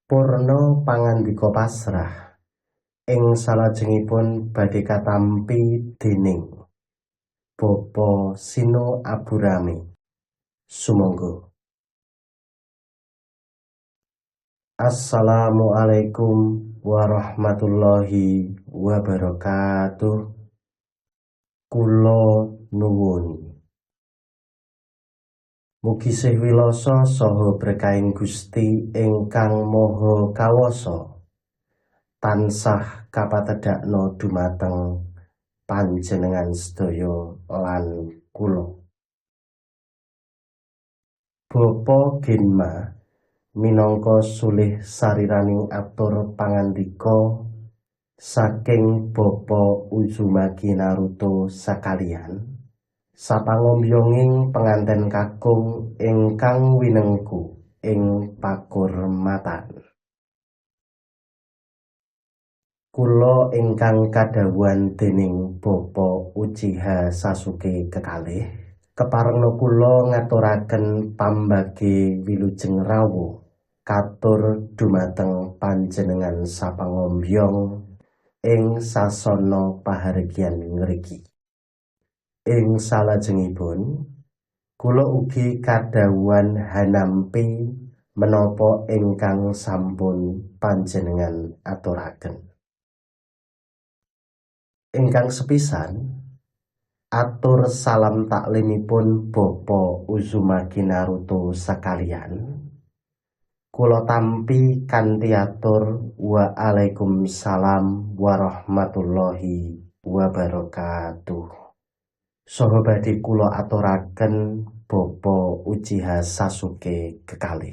Purna pangandika pasrah ing salajengipun badhe katampi dening Bapa Shino Aburame. Sumangga. Assalamualaikum warahmatullahi wabarakatuh. Kula nuwun. Mugi sih wilasa saha berkahing Gusti ingkang Maha Kawasa tansah kapatedhakna dumateng panjenengan sedaya lan kula. Bapa Genma minangka sulih sariraning atur pangandika saking Bapa Uzumaki Naruto sakalian sapangombyonging penganten kakung ingkang winengku ing pakurmatan. Kula ingkang kadhawuhan dening Bapa Uchiha Sasuke kekalih, keparengna kula ngaturaken pambage wilujeng rawuh katur dumateng panjenengan sapangombyong ing sasana pahargyan ngriki. Ing salajengipun, kula ugi kadhawuhan hanampi menapa ingkang sampun panjenengan aturaken. Ingkang sepisan, atur salam taklimipun Bapa Uzumaki Naruto sakalian. Kula tampi kanthi atur waalaikumsalam warahmatullahi wabarakatuh. Saha badhe kula aturaken Bapa Uchiha Sasuke kekalih.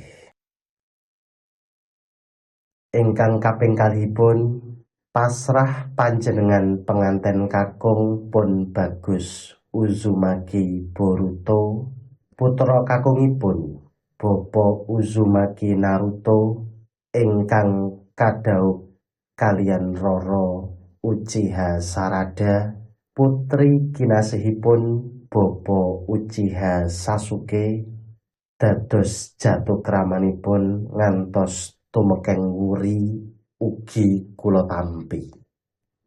Ingkang kaping kalihipun, pasrah panjenengan penganten kakung pun Bagus Uzumaki Boruto, putra kakungipun Bapa Uzumaki Naruto ingkang kadhaup kaliyan Rara Uchiha Sarada, putri kinasihipun Bapa Uchiha Sasuke, dados jatukramanipun ngantos tumekeng wuri ugi kula tampi.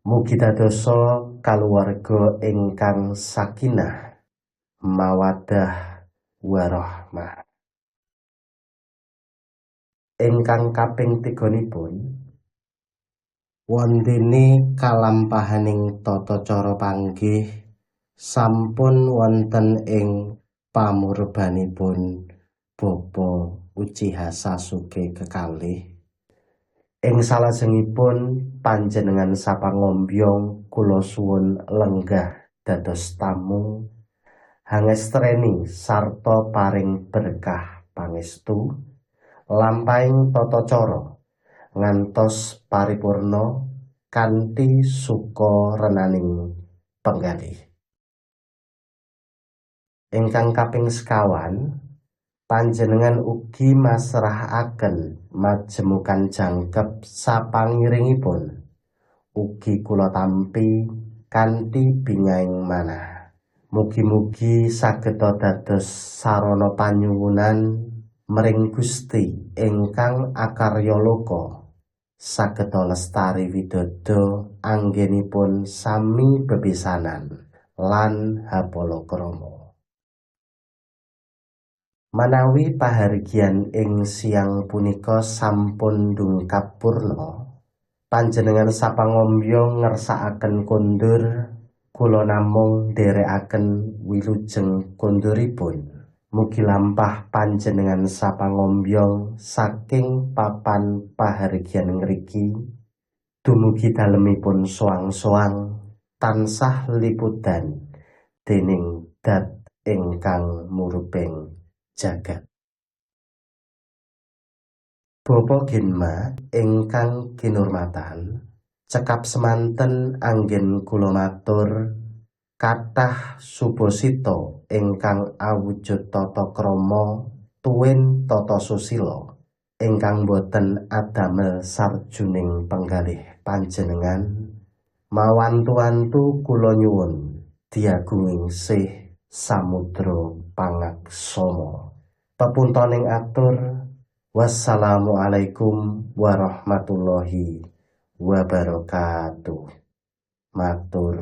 Mugi dadosa kaluwarga ingkang sakinah, mawaddah warahmah. Ingkang kaping tiganipun, wondene kalampahaning tata cara panggih sampun wonten ing pamurbanipun Bapa Uchiha Sasuke kekalih. Ing salajengipun panjenengan sapangombyong kula suwun lenggah dados tamu hangestreni sarta paring berkah pangestu lampahing tata cara ngantos paripurna kanthi suka renaning penggalih. Ingkang kaping sekawan, panjenengan ugi masrahaken majemukan jangkep sapangiringipun ugi kula tampi kanthi bingahing manah. Mugi-mugi saged dados sarana panyuwunan mring Gusti ingkang akarya loka, saged lestari widodo anggenipun sami bebesanan lan hapalakrama. Manawi pahargyan ing siang punika sampun dungkap purna, panjenengan sapangombyong ngersakaken kondur, kula namung nderekaken wilujeng konduripun. Mugi lampah panjenengan sapangombyong saking papan pahargyan ngriki dumugi dalemipun soang-soang tansah liputan dening dat ingkang murubeng jagat. Bapa Genma ingkang kinurmatan, cekap semanten anggen kula matur kathah subasita ingkang awujud tata krama tuwin tata susila ingkang boten adamel sarjuning penggalih panjenengan. Mawantu-wantu kula nyuwun diagunging sih samudra pangaksama. Pepuntoning atur Wassalamualaikum warahmatullahi wabarakatuh. Matur